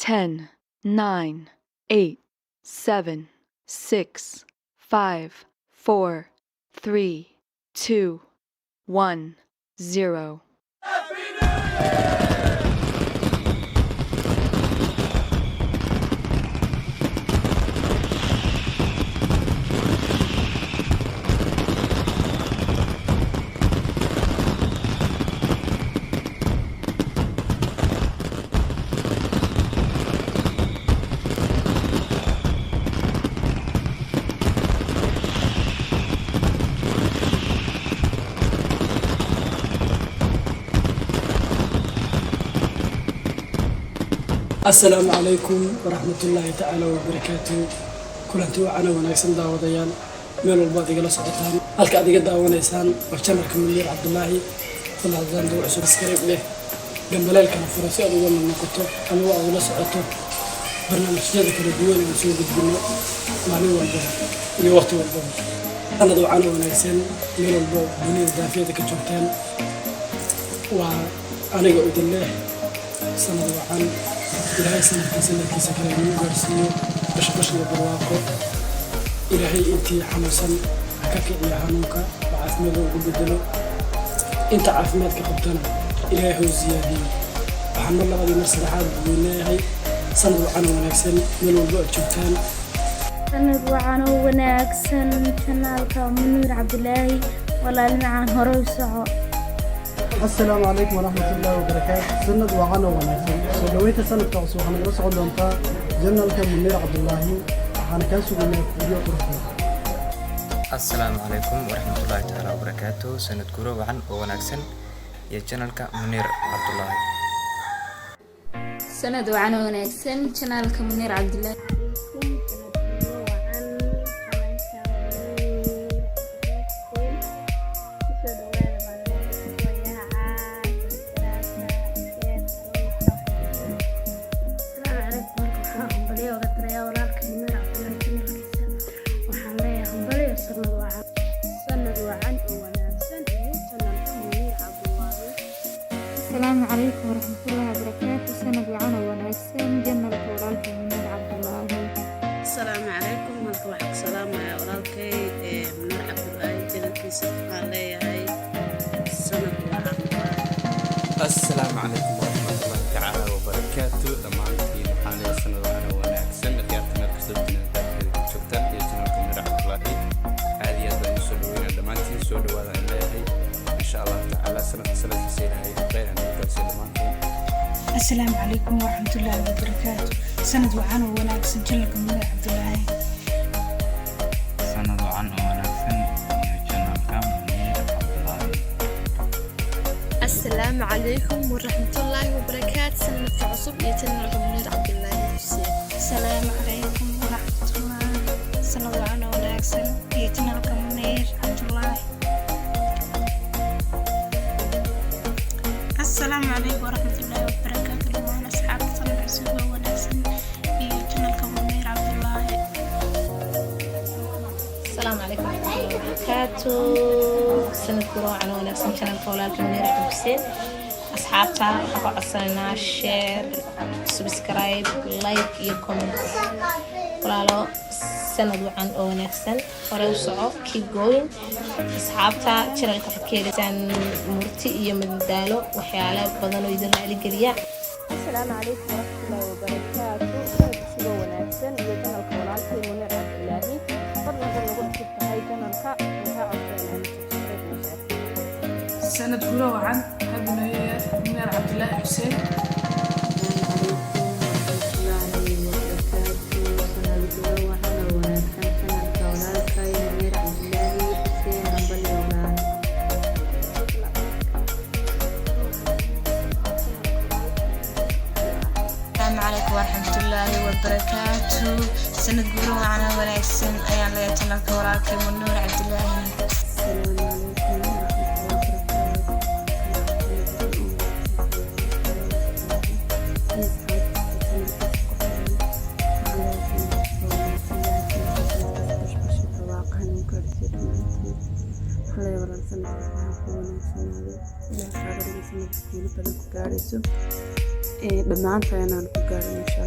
10, 9, 8, 7, 6, 5, 4, 3, 2, 1, 0. Asalaamu calaykum waraxmatullaahi tacaala wabarakaatu. Kulanti wacana wanaagsan, daawadayaal, meel walba aad igala socotaan. Halka aad iga daawanaysaan waa channelka Muniir Cabdulaahi. Fadlan haddaan dawo cusub, subscribe leh, gambaleelkana furo si aad uga mid noqoto ama aad ula socoto barnaamijyada kala duwan ee aan soo gudbino maalin walbaba iyo waqti walbaba. Sanad wacana wanaagsan meel walba dunida daafiyada ka joogtaan. Waa aniga idin leh sanad wacan. Ilaahay sanadkan sanadkiisa kale nagu gaarsiiyo bashbash iyo barwaaqo. Ilaahay intii xanuunsan ha ka kiciyo xanuunka oo caafimaad ugu bedelo, inta caafimaadka qabtana Ilaahay hau siyaadiyo. Waxaan mar labaad iyo mar saddexaad idin leeyahay sanad wacan oo wanaagsan meel walbo aad joogtaan. Sanad wacan oo wanaagsan channelka Muniir Cabdilaahi. Walaal macaan, hore u soco. Asalaamu calaykum waraxmatullaahi wabarakaatu. Sanad wacan oo wanaagsan. Soo dhoweynta sanadka cusub waxaa nagala socon doontaa channelka Muniir Cabdulaahi. Waxaana kaa sugaynaa video qurux badan. Asalaamu calaykum waraxmatullaahi tacaala wabarakaatu. Sanad guuro wacan oo wanaagsan iyo channelka Muniir Cabdulaahi. Sanad wacan oo wanaagsan channelka Muniir Cabdilaahi. Asalaamu calaykum. Marka waxaan hambalyo uga tirayaa walaalka Muniir Cabdilaahi channelkiisa. Waxaan leeyahay hambalyo, sanad wacan. Sanad wacan oo wanaagsan iyo channelka Muniir Cabdulaahi. Asalaamu calaykum waraxmatullaahi wabarakaatu. Sanad wacan oo wanaagsan channelka walaalka Muniir Cabdulaahi. Asalaamu calaykum. Halka waxaa ku salaamaya walaalkay ee Muniir Cabdulaahi channelkiisa. Waxaan leeyahay sanad wacan. Asalaamu calaykum waraxmatullaahi tacaala wabarakaatu. Dhammaantiin waxaan leeyahay sanad wacan oo wanaagsan. Akhyaarta meel kastoo dunida daafeeda ku joogtaan iyo channelka Muniir Cabdulaahi, aad iyo aad baan usoo dhaweynaa dhammaantiin. Soo dhawaada aan leeyahay. Insha Allahu tacaala sanadka sanadkiisa Ilaahay khayr aan ugu gaarsiiyo dhammaantiin. Asalaamu calaykum waraxmatullaahi wabarakaatu. Sanad wacan oo wanaagsan channelka Muniir Cabdulaahi. Sanad wacan oo wanaagsan iyo channelka Muniir Cabdulaahi. Asalaamu calaykum waraxmatullaahi wabarakaatu. Sanadka cusub iyo channelka Muniir Cabdilaahi Xuseen. Asalaamu calaykum waraxmatullaahi. Sanad wacan oo wanaagsan iyo channelka Muniir Cabdulaahi. Asalaamu calaykum waraxmatullaahi wabarakaatu. Dhammaan asxaabta, sanad cusub oo wanaagsan iyo channelka Muniir Cabdulaahi. Asalaamu calaykum waraxmatullahi wabarakaatu. Sanad guuro wacan oo wanaagsan channelka walaalka Muniir Xuseen. Asxaabta waxaan ka codsanaynaa share, subscribe, like iyo comment. Walaalo, sanad wacan oo wanaagsan, hore u soco, keep going. Asxaabta, channelka waxaad ka helaysaan murti iyo madadaalo, waxyaalo badan oo idin raaligeliya. Asalaamu calaykum waraxmatullaahi wabarakaatu. Sanad cusub oo wanaagsan iyo channelka walaalkay Muniir Cabdilaahi. Fadlan dad nagu cusub tahay channelka, waxaa codsanaa subscribe noo saar. Sanad guuro wacan, happy new year, Muniir Cabdulaahi Xuseen. Waraxmatullaahi wabarakaatu. Sanad guuro wacan oo wanaagsan channelka walaalkay Muniir Cabdilaahi Xuseen. Hambalyo, walaal. Asalaamu calaykum waraxmatullaahi wabarakaatu. Sanad guuro wacan oo wanaagsan ayaan leeyahay channelka walaalkay Muniir Cabdilaahi. Asalaamu calaykum waraxmatullaahi wabarakaatu. Halay walaal, sanadka waxaa ku wanaagsanaado Ilaah kaaga dhigay sanadka guulo badan ku gaarayso, dhammaanta inaan ku gaaro insha